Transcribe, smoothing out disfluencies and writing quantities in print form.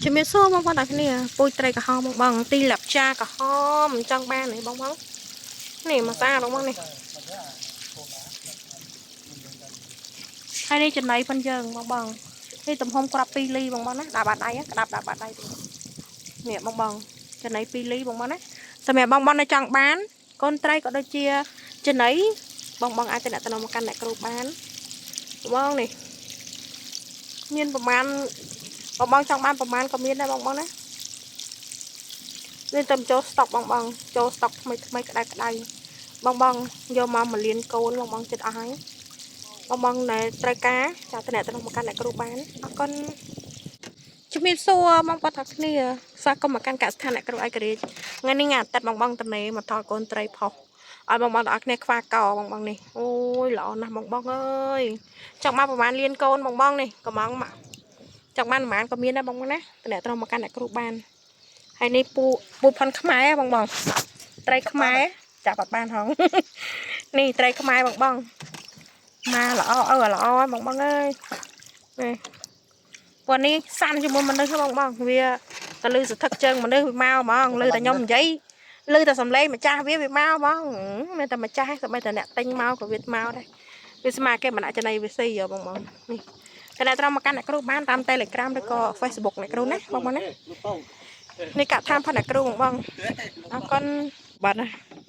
ជំរាបសួរបងប្អូនទាំងគ្នាពូជត្រីក្រហមបងបងទីលាប់ចាក្រហមចង់បានទេបងបងនេះមកស្អាតបងបងនេះហើយនេះចំណៃប៉ុនយើងបងបងនេះទំហំក្រប2លីបងបងណាដាក់បាតដៃក្តាប់ដាក់បាតដៃនេះបងបងចំណៃ2លីបងបងណាសម្រាប់បងបងនៅចង់បានកូនត្រីក៏ដូចជាចំណៃបងបងអាចតំណមកកាន់អ្នកគ្រូបានបងនេះមានប្រមាណ បងបងចង់បានប្រមាណក៏មានដែរបងបងណានេះតែចូលស្តុកបងបងចូលស្តុកថ្មីថ្មីក្តៅក្តៅបងបងយកមកមួយលានកូនបងបងចិត្តអស់ហើយបងបងដែលត្រូវការចាតំណតំមកកាន់អ្នកគ្រូបានអរគុណជំរាបសួរបងប្អូនទាំងគ្នាស្វាគមន៍មកកាន់កសិដ្ឋានអ្នកគ្រូឯករាជ្យថ្ងៃនេះថ្ងៃអាទិត្យបងបងតនេមកថតកូនត្រីផុសឲ្យបងបងទាំងអស់គ្នាខ្វះកបងបងនេះអូយល្អណាស់បងបងអើយចង់មកប្រហែលលានកូនបងបងនេះកំងមក ចង់បានប្រហែលក៏មានដែរបងបងណាតំណត្រង់មកកាន់អ្នកគ្រូបានហើយនេះពូពូផុនខ្មែរបងបងត្រីខ្មែរចាប់អត់បានហង នេះត្រីខ្មែរបងបងមកល្អអើល្អបងបងអើយនេះពណ៌នេះសាន់ជាមួយមនុស្សបងបងវាទៅលឺសធឹកជើងមនុស្សវាមកហ្មងលឺតែខ្ញុំនិយាយលឺតែសំឡេងម្ចាស់វាវាមកហ្មងមានតែម្ចាស់សម្បីតែអ្នកទិញមកក៏វាមកដែរវាស្មាគេមិនដាក់ចំណីវាស៊ីហ៎បងបងនេះ កណែត្រង់មកកាន់អ្នកគ្រូបានតាម Telegram ឬក៏ Facebook អ្នកគ្រូណាបងបងណានេះកាក់ឋានផនអ្នកគ្រូបងបងអរគុណបាទណា។